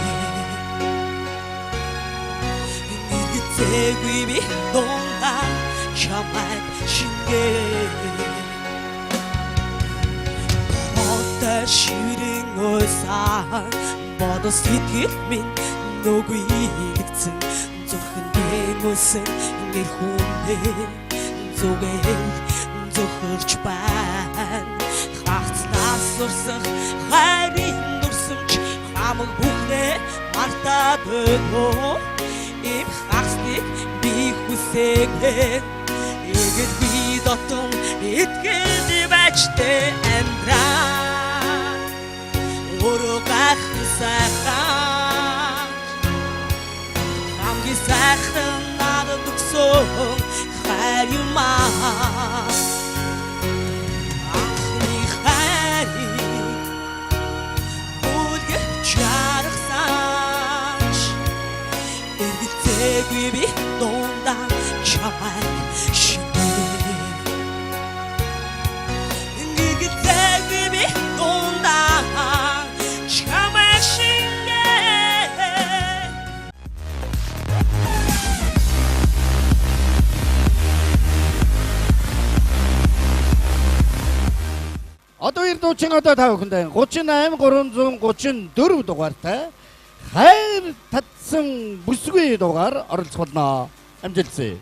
Speaker 9: эргэлзээгүй би дундаа чамайг шингээ ширэн уйсаар бодол сэтгэл минь нүгүйлэгцэн зүрхэндээ мөсөн нэр хүнээр зүгээр зөвхөрч байна хагцлаас урсах хайрын дурсамж хамаг бүхнээ мартаад өгөө им хагцлыг би хүсээгүй эгэл би дотон итгэл бачтай амьдраа өөрөө гайхан сайхан хамгийн сайхан надад өгсөн хайр юм аа анхны хайрыг үлгэх чаргасаач эргэлзээгүй би дундаа чамайг шингээ эргэлзээгүй би дундаа чамайг шингээ.
Speaker 1: Одоо хоёр дуучин одоо та бүхэндээ 38 334 дугаартай хайр татсан бүсгүй дугаар оролцох болно. Амжилтсэ.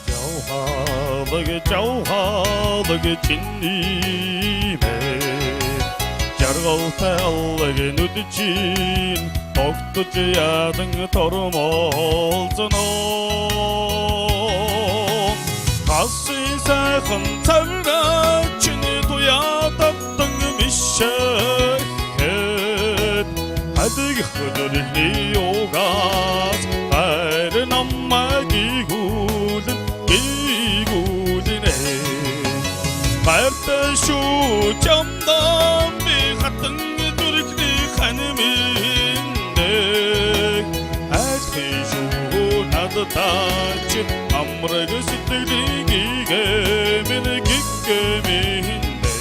Speaker 4: Жавхалаг жавхалаг чиний мэ жаргалтай аллаг нүд чинь тогтож ядан тормолзоно хасын сайхан цавраа чиний туяа татан мишэхэд хадаг хөдөлгөний угаас хайр намайг гүйгүүлэн гүйгүүлнэ хайртай шүү чамдаа би хатан зүрхний ханаминдэ айлхын шүү надад чи амраг сэтгэлийг гэмэн гэгэмэндэ.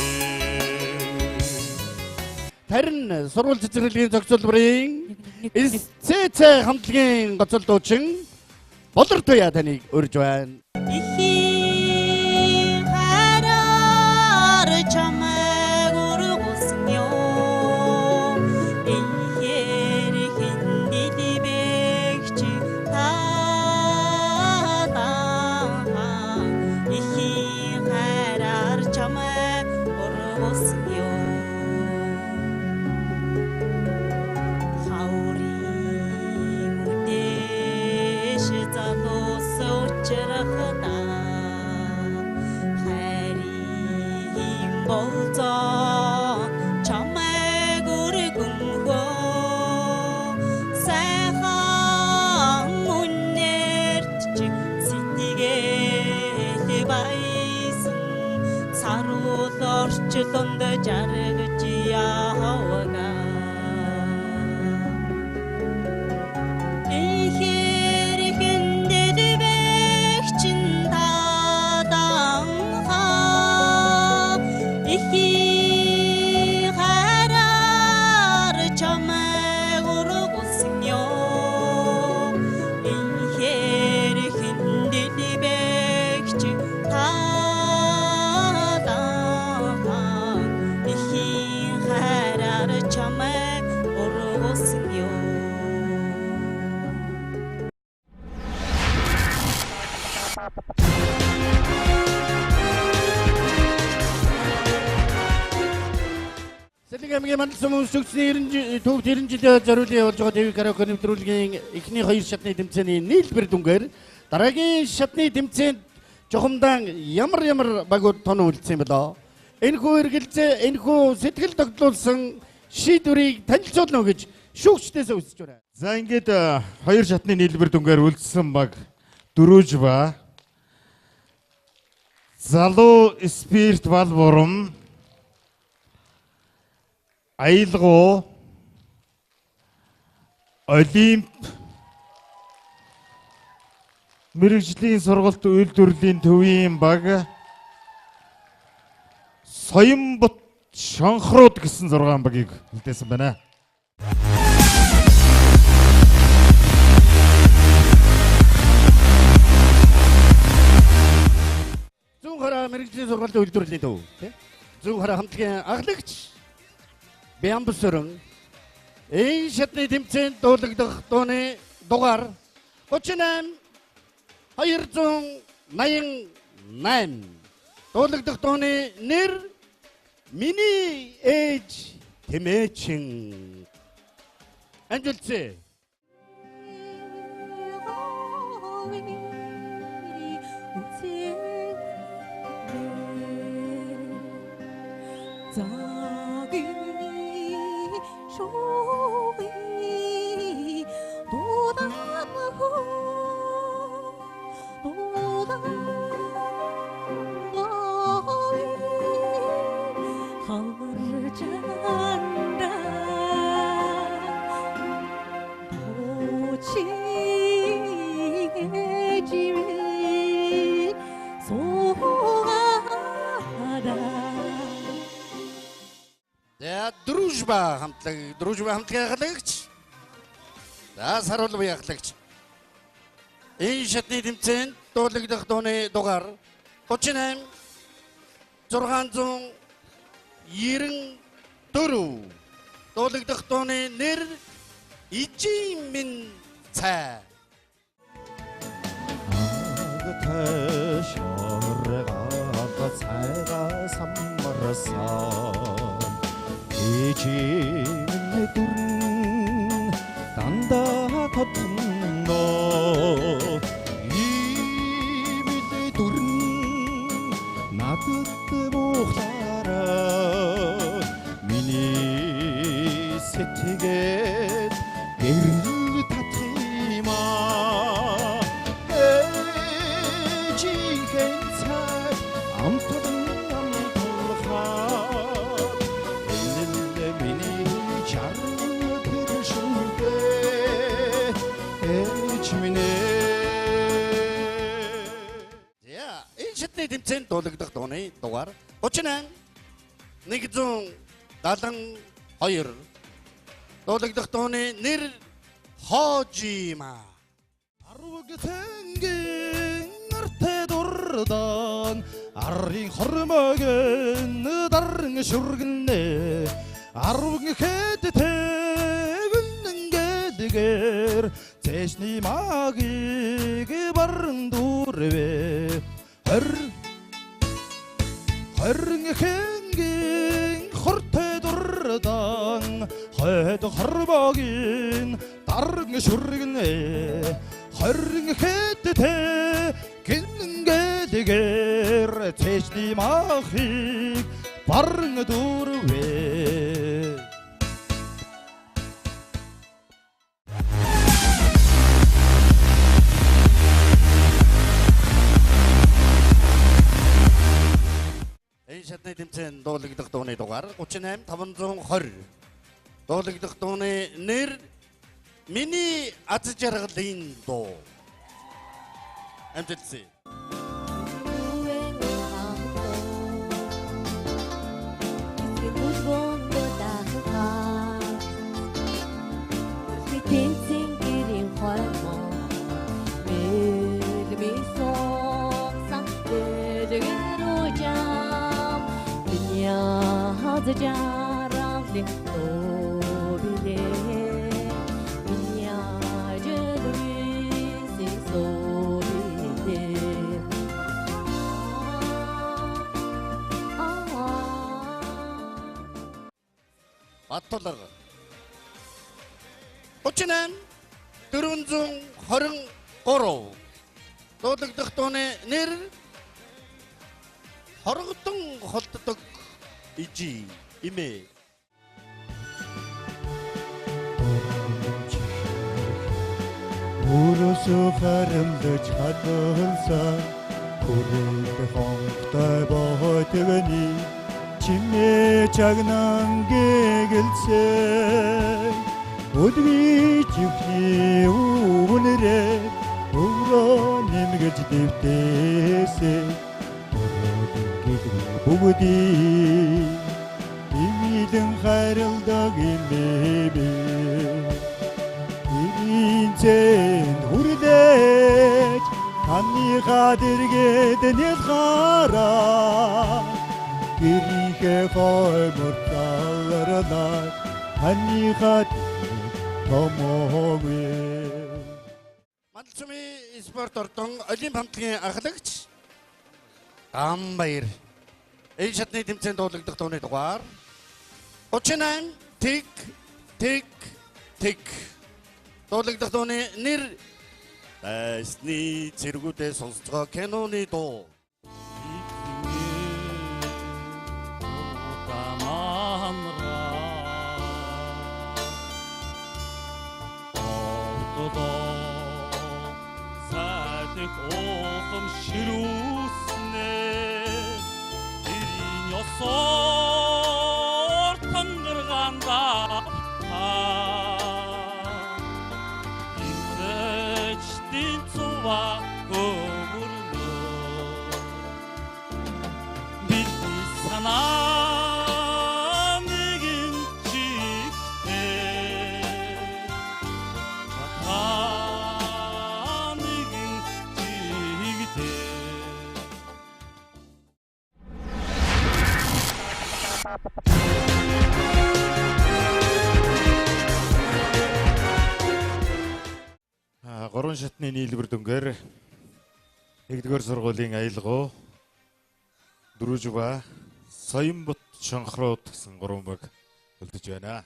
Speaker 1: Харин сургууль цэцэрлэгийн зохицуулбарын СЦЦ хамтлагийн гоцол дуучин Болор Туяа таныг урьж байна.
Speaker 9: Ихийн хараар чамайг ургуулсан юм. Ихээр хиндэлбэгч таалаа. Ихийн хараар чамайг ургуулсан юм. Хаврын үдээш залуус учрахтаа хайрын болзоо чамайг өргөнхөө сайхан үнэрт чи сэтгэл байсан саруул орчлонд жаргаж явгаа. Ихээр хиндэлбэгчин таданхаа ихийн хараар чамайг ургуулсан юм. Ихээр хиндэлбэгчин таданхаа ихийн хараар чамайг ургуулсан юм.
Speaker 1: Сэлэг аймгийн Мандал сум өмсөгчний 90 төвд 90 жилийн зориулан явуулж байгаа ТV караоке нэвтрүүлгийн эхний хоёр шатны тэмцээний нийлбэр дүнгээр дараагийн шатны тэмцээнд жухамдаан ямар ямар багууд тон үлдсэн юм болоо. Энэхүү эргэлзээ, энэхүү сэтгэл тогтлуулсан шийдвэрийг танилцуулна уу гэж шүүгчдээс өсөж байна.
Speaker 11: За ингээд хоёр шатны нийлбэр дүнгээр үлдсэн баг дөрөвж ба Залуу спирт бал бурам аялгуу Олимп мэргэжлийн сургалт үйлдвэрлэлийн төвийн баг Соёнбот Шонхрууд гэсэн 6 багийг үлдээсэн байна.
Speaker 1: Зүүн хараа мэргэжлийн сургалт үйлдвэрлэлийн төв тий. Зүүн хараа хамтлагийн ахлагч Бямбсөрөн энэ шатны тэмцээнд дуулагдах дууны дугаар 38 288 дуулагдах дууны нэр Миний ээж Тэмээчин. Амжилтсэ. За Дружба хамтлаг, Дружба хамтлагийн ахлагч. За Саруул буян ахлагч. Энэ шатны тэмцээнд дуулагдах дууны дугаар 38 698 594. Дуулагдах дууны нэр Ижийн минь цай.
Speaker 10: Шоргаал цайгаа самарсан ижийн дүрн дандаа тодно ийм л дүрн надад мухлаараа миний сэтгэл гэрэл татах юм аа ээжийнхээ цай амтан амталхаад энэ л миний жаргал тэр шүү дээ ээж минь ээ.
Speaker 1: За, энэ шатны тэмцээнд дуулагдах дууны дугаар 38 172. Дуулагдах дууны нэр Хожима.
Speaker 3: Арваг цэнгийн артай дурдан арын хормогийн даран шүргэнэ арваг хэд тэгнэн гэлгэр цэшний магийг баран дүрвэ хорин хэнгийн хортой дурдан хойд хормогийн даран шүргэнэ хорин хэд тэгнэн гэлгэр цэшний махыг баран дүрвэ.
Speaker 1: Энэ шатны тэмцээнд дуулагдах дууны дугаар 38 520. Дуулагдах дууны нэр Миний аз жаргалын дуу. Амжилтсэ. Баттулга 38 423. Дуулагдах дууны нэр Хоргодон холддог ижи имээ.
Speaker 10: Өөрөөсөө харамлаж хадгалсан хүрээд хонхтой бойтгоны чимээ чагнан гэгэлцээ өдгий чихний үнэрээ өврөө нэмгэж дэвтээсээ өрөөдөн бүгдийг имилэн хайрладаг имээ Иринцэн хүрлээж таныхаа дэргэд нэлхаараа гэрийнхээ хоймор заларлаа таныхаа томоогүй.
Speaker 1: Мандал сумын спорт ордон олимп хамтлагийн анхлагч Гамбаяр. Энэ шатны тэмцээнд дуулагдах дууны дугаар 38 тэг тэг тэг. Дуулагдах дууны нэр Дайсны цэргүүдээ сонсцгоо киноны дуу.
Speaker 4: Сайдэх ухам ширүүснэ Ирийн ёсоор тангаргаанда Инцэчдийн цува көмөрнө Бидний санаа нэгэн чигтээ нэгэн чигтээ.
Speaker 11: 3 шатны нийлбэр дүнгээр 1-р сургуулийн аялгау Дөрвжва Соёнбот Шонхрууд гэсэн 3 баг үлдэж байна.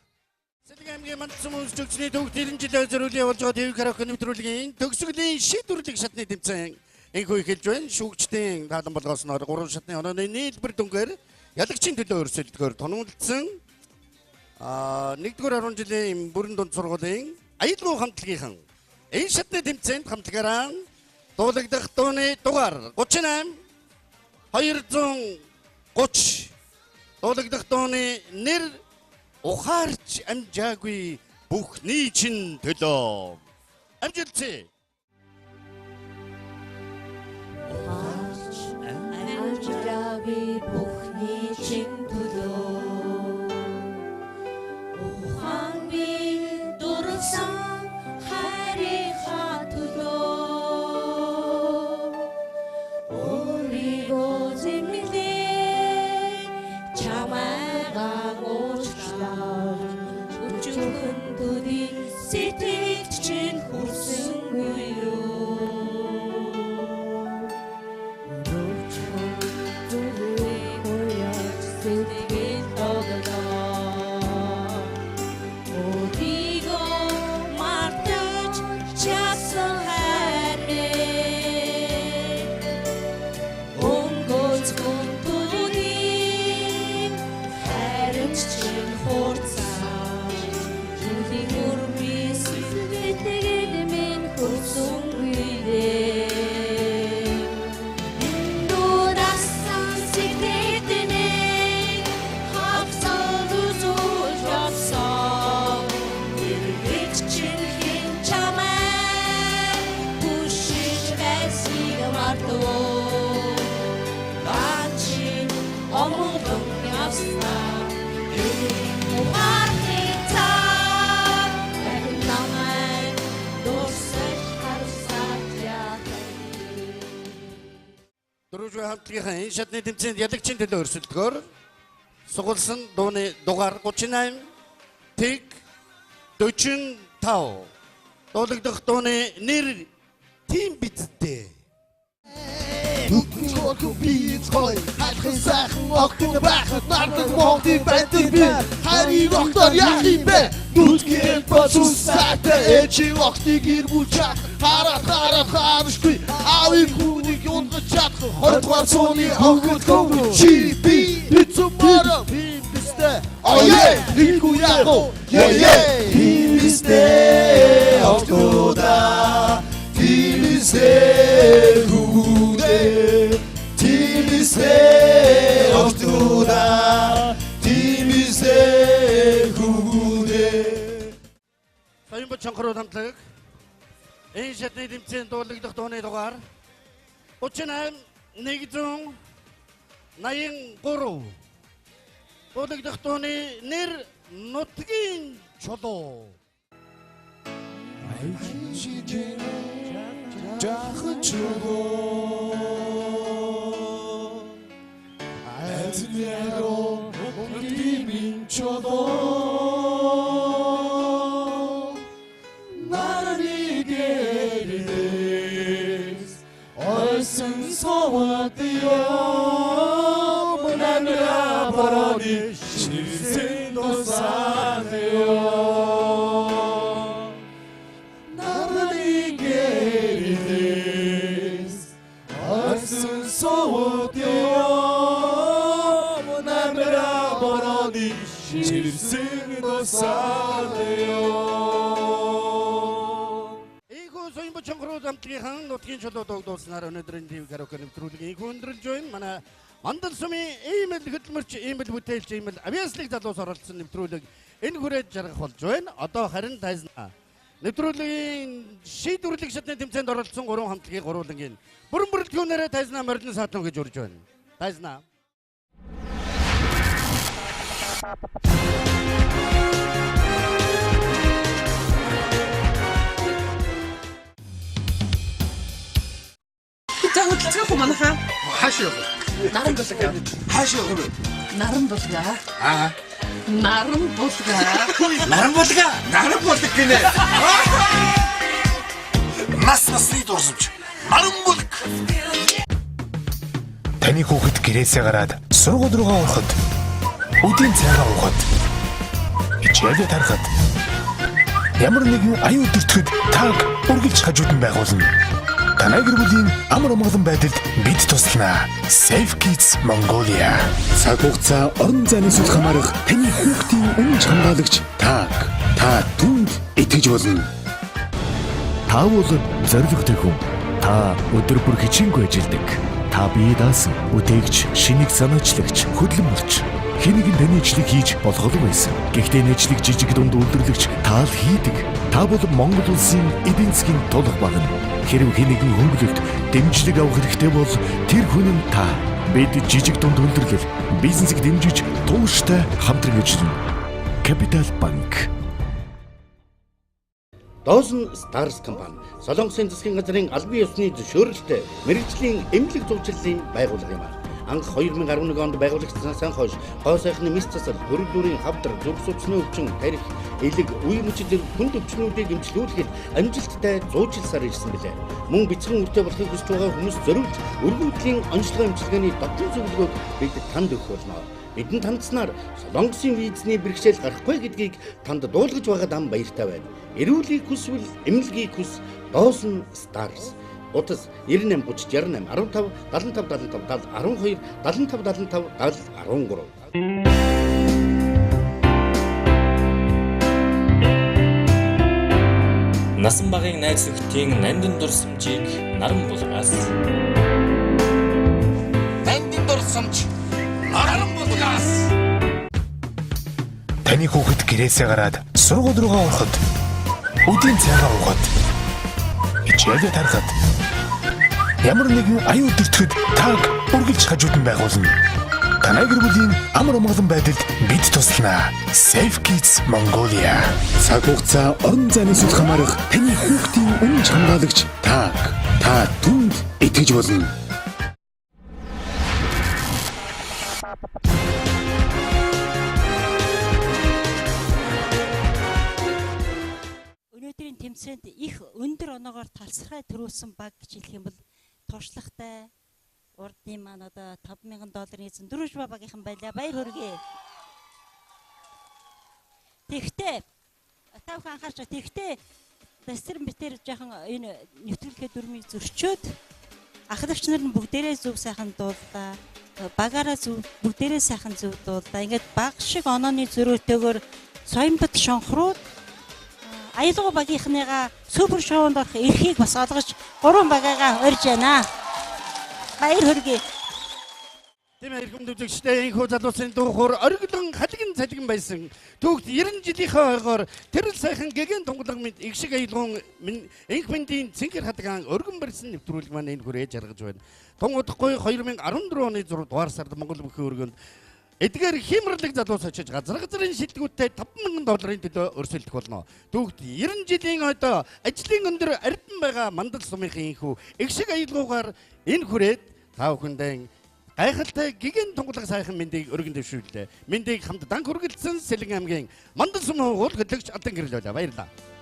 Speaker 1: Сэлэг аймгийн Мандал сум үзэгчний төвд 90 жилийн зориулын явуулж байгаа ТV караоке нэвтрүүлгийн төгсгөлийн шийдвэрлэх шатны тэмцээн энэхүү эхэлж байна. Шүүгчдийн таалан болгоосноор 3 шатны онооны нийлбэр дүнгээр ялагчийн төлөө өрсөлдөхөөр тунамлдсан 1-р 10 жилийн бүрэн дунд сургуулийн аялгау хамтлагийнхан энэ шатны тэмцээнд хамтлагаараа дуулагдах дууны дугаар 38 230 дуулагдах дууны нэр ухаарч амжаагүй бүхний чинь төлөө. Амжилтсэ.
Speaker 9: Ухаарч амжаагүй бүхний чинь төлөө. Ухаан би дурлсан хайрынхаа төлөө. Өөрийгөө зэмлээ чамайгаа уучлаа. Өчигхэн төдий сэтгэлд чинь хүрсэнгүй юу. Өчигхэн зүрхийг уяаж сэтгэл тоглоо. Өөрийгөө мартаж чадсан хайр. Өнгөцгөн төдий хайрч чинь хурцсан. Зүрхийг өрмий сэтгэл минь хөрсөнгүй дээ. Эндүүд асан сэтгэл минь хавцал үзүүлж явсан. Эргэж чинь хэн чамайг хүшиж байсыг мартав. Наа чинь омголон явснаа ухааны цаг дахин намайг дурсаж харсаад ятав.
Speaker 1: Дөрвжүү хамтлагийнхан энэ шатны тэмцээнд ялагчийн төлөө өрсөлдөхөөр сугалсан дууны дугаар 38 тэг 45 дуулагдах дууны нэр тийм бидтэй.
Speaker 12: Нүдэн хөрхөн биз гой хайлахын сайхан охин байхад нардаг Монголын бандэр би харийг октоор яах юм бэ нүдгээр болон сайтай ээжийн охтыг эргүүлж чадах хараад хараад харшгүй аавын хүүнийг унгаж чадах 20 дугаар зууны охин хөвгөө чи би бицмаар би бистэй оё нэггүй яах вэ е би бистэй охтуудаа Тимисээ хүүгүүдээ Тимисээ охтуудаа Тимисээ хүүгүүдээ.
Speaker 1: Соёнбот Шонхрууд хамтлаг энэ шатны тэмцээнд дуулагдах дууны дугаар 38 183 дуулагдах дууны нэр нутгийн чулуу.
Speaker 12: Жаахан чулуу Айцнэроо нутгийн минь чулуу Нарны гэрээс ойсон соватё Манара борооны ширсэн дусаныо Нарны гэрээс ойсон соватё Манара борооны ширсэн дусаныо.
Speaker 1: Ийхүү Соёнбот Шонхрууд хамтлагийнхан нутгийн чулуу дууг дуулснаар өнөөдрийн ТV караоке нэвтрүүлгийн ийхүү өндөрлж байна. Манай Мандал сумын ийм л хөдөлмөрч, ийм л бүтээлч, ийм л авьяаслаг залуус оролцсон нэвтрүүлэг энэ хүрээд жаргах болж байна. Одоо харин тайзнаа. Нэвтрүүлгийн шийдвэрлэх шатны тэмцээнд оролцсон 3 хамтлагийн гурвуулангийн бүрэн бүрэлдэхүүнээрээ тайзнаа морилон саатлан гэж урьж байна. Тайзнаа.
Speaker 13: За хөдөлцөөх үү манайхаа?
Speaker 14: Хааш явах вэ?
Speaker 13: Наран булгаа.
Speaker 14: Хааш явах вэ?
Speaker 13: Наран булгаа.
Speaker 14: Аа.
Speaker 13: Наран булгаа.
Speaker 14: Наран булгаа. Наран булаг гинэ. Нас насны дурсамж Наран бүлэг.
Speaker 15: Таны хүүхэд гэрээсээ гараад сургууль руугаа ороход, үдийн цайгаа уухад, хичээлээ тарахад ямар нэгэн аюул өртөхөд тааг үргэлж хажууд нь байгуулна. Танай гэр бүлийн амар амгалан байдалд бид туслана. Safe Kids Mongolia. Цаг хугацаа орон зайны сүл хамаарах таны хүүхдийн үнэнч хамгаалагч тааг. Та түүнд итгэж болно.
Speaker 16: Та бол зоригтой хүн. Та өдөр бүр хичээнгүй ажилладаг. Та бие даасан, бүтээгч, шинийг санаачлагч, хөдөлмөрч. Хэн нэгэн таны ажлыг хийж болохгүй байсан. Гэхдээ энэ ажлыг жижиг дунд үйлдвэрлэгч та л хийдэг. Та бол Монгол улсын эдийн засгийн тулах багна. Хэрв хэн нэгэн хөнгөлөлт, дэмжлэг авах хэрэгтэй бол тэр хүн нь та. Бид жижиг дунд үйлдвэрлэл, бизнесийг дэмжиж тууштай хамтран ажиллана. Capital Bank.
Speaker 1: Dawson Stars компани Солонгосын засгийн газрын албан ёсны зөвшөөрөлтөй мэргэжлийн эмнэлэг зуучлалын байгууллага юм. Анх 2011 онд байгуулагдсанаас хойш гоо сайхны мэс засал, төрөл бүрийн хавдар, зүрх судасны өвчин, тархи, элэг, үе мөч зэрэг хүнд өвчнүүдийг эмчлүүлэхэд амжилттай зуучласаар ирсэн билээ. Мөн бяцхан үртэй болохыг хүсэж байгаа хүмүүс зориулж өргөдлийн онцлог эмчилгээний дотны зөвлөгөөг бид танд өгөх болно. Бидэнд хандсанаар Солонгосын визний бэрхшээл гарахгүй гэдгийг танд дуулгаж байгаад ам баяртай байна. Эрүүлгийг хүсвэл эмнэлгийг хүс Dawson Stars. Утас 98 30 68 15 75 75 70 12 75 75 70 13.
Speaker 17: Насан багын найз нөхдийн нандин дурсамжийг Наран булгаас.
Speaker 14: Нандин дурсамж Наран булгаас.
Speaker 15: Таны хүүхэд гэрээсээ гараад сургууль руугаа ороход, үдийн цайгаа уухад, хичээлээ тарахад ямар нэгэн аюул өртөхөд тааг үргэлж хажууд нь байгуулна. Танай гэр бүлийн амар амгалан байдалд бид туслана. Safe Kids Mongolia. Цаг хугацаа орон зайны сүл хамаарах таны хүүхдийн үнэнч хамгаалагч тааг. Та түүнд итгэж болно.
Speaker 8: Өнөөдрийн тэмцээнд их өндөр оноогоор талсархай төрүүлсэн баг гэж хэлэх юм бол туршлагатай урдын маань одоо 5000 долларын эзэн Дөрвөжба багийнхан байлаа. Баяр хүргэе. Тэгтээ та бүхэн анхаарч байгаа. Тэгтээ Дастрын битэр жоохон энэ нэвтрүүлэхэд дүрмийг зөрчөөд ахлагч нар нь бүгдээрээ зөв сайхан дууллаа. Багаараа зөв бүгдээрээ сайхан зөв дууллаа. Ингээд баг шиг онооны зөрөөтэйгээр соёмбот шонхрууд аялгау багийнхныгаа супер шоунд орох эрхийг бас олгож 3 багаагаа урьж байна. Баяр хүргэе.
Speaker 1: Тийм эрхэм үзэгчдээ, энэхүү залуусын дуугуур оргилон халиган цалиган байсан. Түүхт 90 жилийнхээ ойгоор тэрэл сайхан гэгэн тунгалаг мэд их шиг аялгуун минь энх мэндийн цэнхэр хадгаан өргөн барьсан нэвтрүүлэг маань энэ хүрээ жаргаж байна. Тун удахгүй 2014 оны 6 дугаар сард Монгол бүхэн өргөнд эдгээр хиймэрлэг залуус очиж газар газрын шилдэгүүдтэй 5000 долларын төлөө өрсөлдөх болно. Түүхт 90 жилийн ойдоо ажлын өндөр ардин байгаа Мандал сумынхын энхүү их шиг аялгуугаар энэ хүрээд та бүхэндээ гайхалтай гигэн тунгалаг сайхан мэндийг өргөн дэвшүүллээ. Мэндийг хамт данк үргэлжлэн Сэлэн аймгийн Мандал сум уул хөдлөгч Алдан гэрэл байлаа. Баярлалаа.